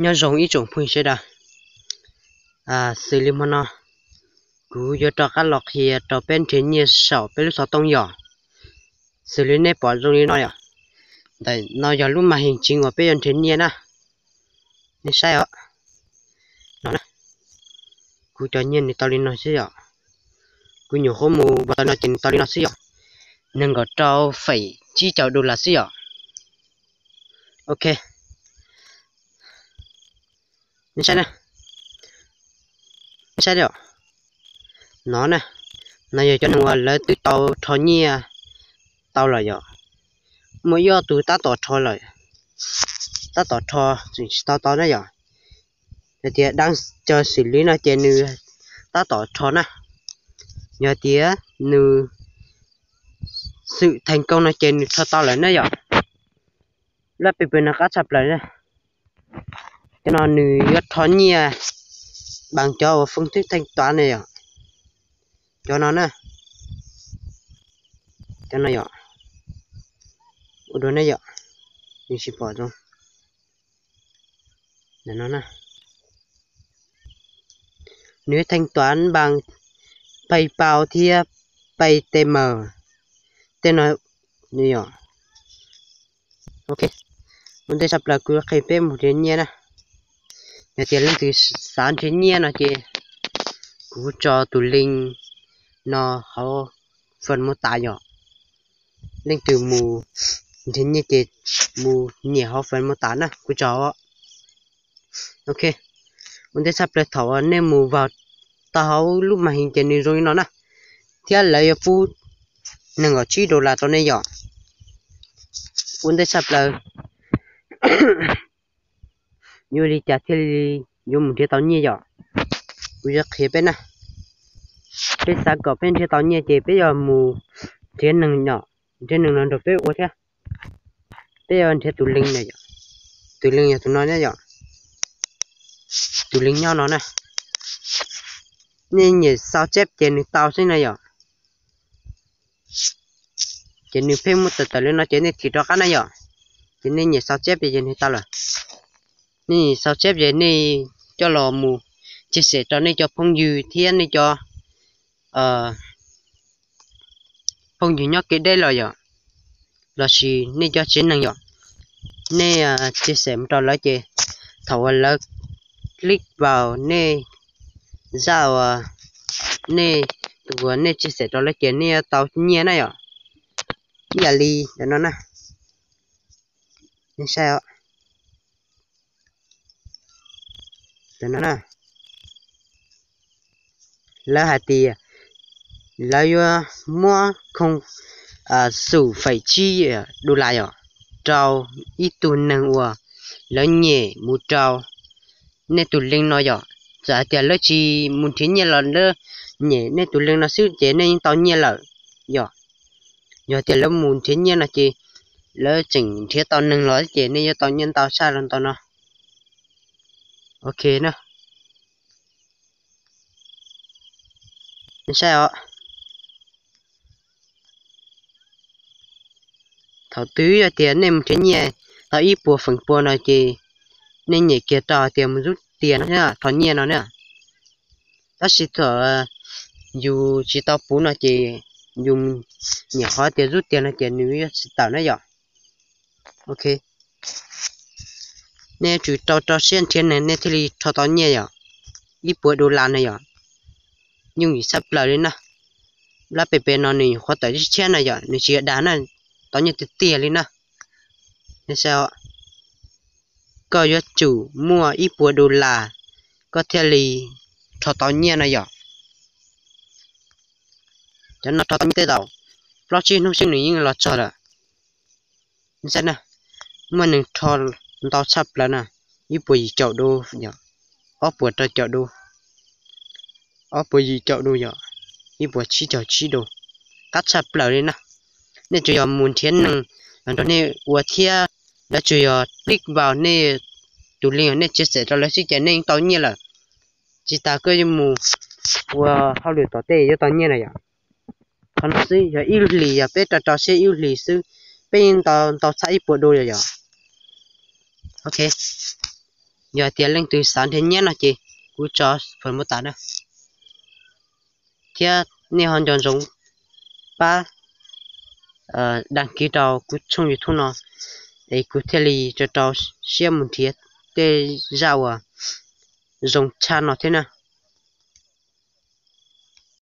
Nyob zoo ib tsoom phooj ywg sawv daws, xws li hmo no kuv yuav rov qab los qhia rau peb nrhiav nyiaj saum peb lub xov tooj yom. Xws li nej pom zoo li no yom, ntawm no yog lub mas his tseem uas peb yuav nrhiav nyiaj na. Nej saib os, no na, kuv cov nyiaj nws tau li no xwb yom. Kuv nyuam qhuav mus npau taws no ces nws tau li no xwb yom, nees nkaum rau feem tsib caug dollar xwb yom. Ok, nej saib na, nej saib os, no na, no yog cov neeg uas lawv twb tau rho nyiaj tau lawm yom. Muaj ib ob tug tab tom rho lawm, tab tom rho tseem tsis tau tau na yom. Yog tias dab caw xws li no ces nws tab tom rho na. Yog tias nws xwm theej koob no ces nws rho tau lawm na yom. Lab pes pes no qab tshaj plaws na. Cov no nws yuav rho nyiaj npaas cov uas feej twb theej tuav ne yom. Cov no na, cov no yom, ua dua ne yom, nws tsis pom zoo. Nws yuav theej tuav npaas PayPal thiab Paytm tej no yom. Ok, ua ntej tshaj plaws kuv qhia peb mus nrhiav nyiaj na. Yog tias leej twg xav nrhiav nyiaj no ces kuv tso tus link no hauv phần mô tả yom. Leej twg mus nrhiav nyiaj ces mus nyem hauv phần mô tả na, kuv tso. Ok, ua ntej tshaj plaws thaum uas nej mus vào tau hauv lub mas his ces nws zoo li no na, thiab lawv yuav pub nees nkaum tsib dollar rau nej yom. Ua ntej tshaj plaws yuav li cas thiaj li yuav mus nrhiav tau nyiaj yom. Kuv yuav qhia peb na, peb xav kom peb nrhiav tau nyiaj ces peb yuav mus nrhiav neeg yom, nrhiav neeg los nrog peb ua thiab. Peb yuav nrhiav tus link no yom, tus link yog tus no na yom, tus link nyob no na. Nej nyem sao chép ces nws tau xwb na yom. Ces nws pheej muaj tawm tawm li no ces nej thim rov qab na yom. Ces nej nyem sao chép ces nws tau lawm. Nej nyem sao chép ces nej coj los mus chia sẻ rau nej cov phooj ywg thiab nej cov phooj ywg nyob kev deb los yom, lossis nej cov tsev neeg yom, nej chia sẻ mus rau lawv ces thaum uas lawv click vào nej zaj uas nej, tus uas nej chia sẻ rau lawv ces nej yuav tau nyiaj na yom. Ib yam li ntawm no na, nej saib os. Ntawm no na, lawv hais tias lawv yuav muab không, xù phẩy chín đô la yom, rau ib tug neeg uas lawv nyem mus rau nej tus link no yom. Txawm hais tias lawv tsis mus nrhiav nyiaj los lawv nyem nej tus link no xwb ces nej yeej tau nyiaj lawm yom. Yog tias lawv mus nrhiav nyiaj no ces lawv tseem nrhiav tau neeg los ces nej yuav tau nyiaj ntau tshaj los ntau no. Ok na, nej saib os. Thaum twg yog tias nej mus nrhiav nyiaj tau ib puas feem pua no ces nej nyem kiag rau hais tias mus zub tias no, rho nyiaj no na. Tab sis thaum yus tsis tau puv no ces yus nyem qhov tias zub tias no ces nws yuav tsis tawm na yom. Ok, nej yuav tsum rau rau siab nrhiav neeg nej thiaj li rho tau nyiaj yom. Ib puas dollar na yom, yooj yim tshaj plaws li na. Lab pes pes no nws nyuam qhuav tawm tshiab tshiab na yom, nws tsis yog dag na, tau nyiaj tiag tiag li na. Nej saib os, koj yuav tsum muaj ib puas dollar koj thiaj li rho tau nyiaj no yom. Cov no rho tau nyiaj tej zaum plaub tsib hnub xwb nws yeej los txog lawm. Nej saib na, muaj neeg rho ntau tshaj plaws na, ib puas yim caum du yom, ob puas rau caum du, ob puas yim caum du yom, ib puas tsib caug tsib du, qab tshaj plaws li na. Nej tsuas yog mus nrhiav neeg los nrog nej ua thiab lawv tsuas yog click vào nej tus link uas nej chia sẻ rau lawv xwb ces nej yeej tau nyiaj lawm. Tsis tas koj yuav mus ua hauj lwm tom tej yuav tau nyiaj na yom. Qhov no xwb yog ib lub hlis, yog peb rau rau siab ib lub hlis xwb peb yeej tau ntau tshaj ib puas du yom. Ok, Yog hais tias leej twg xav nrhiav nyiaj no ces kuv tso phone mô tả na, thiab nej ho nco ntsoov pab đăng ký rau kuv tshooj YouTube no, es kuv thiaj li rau rau siab mus nrhiav tej zaj uas zoo tshaj no thiab na.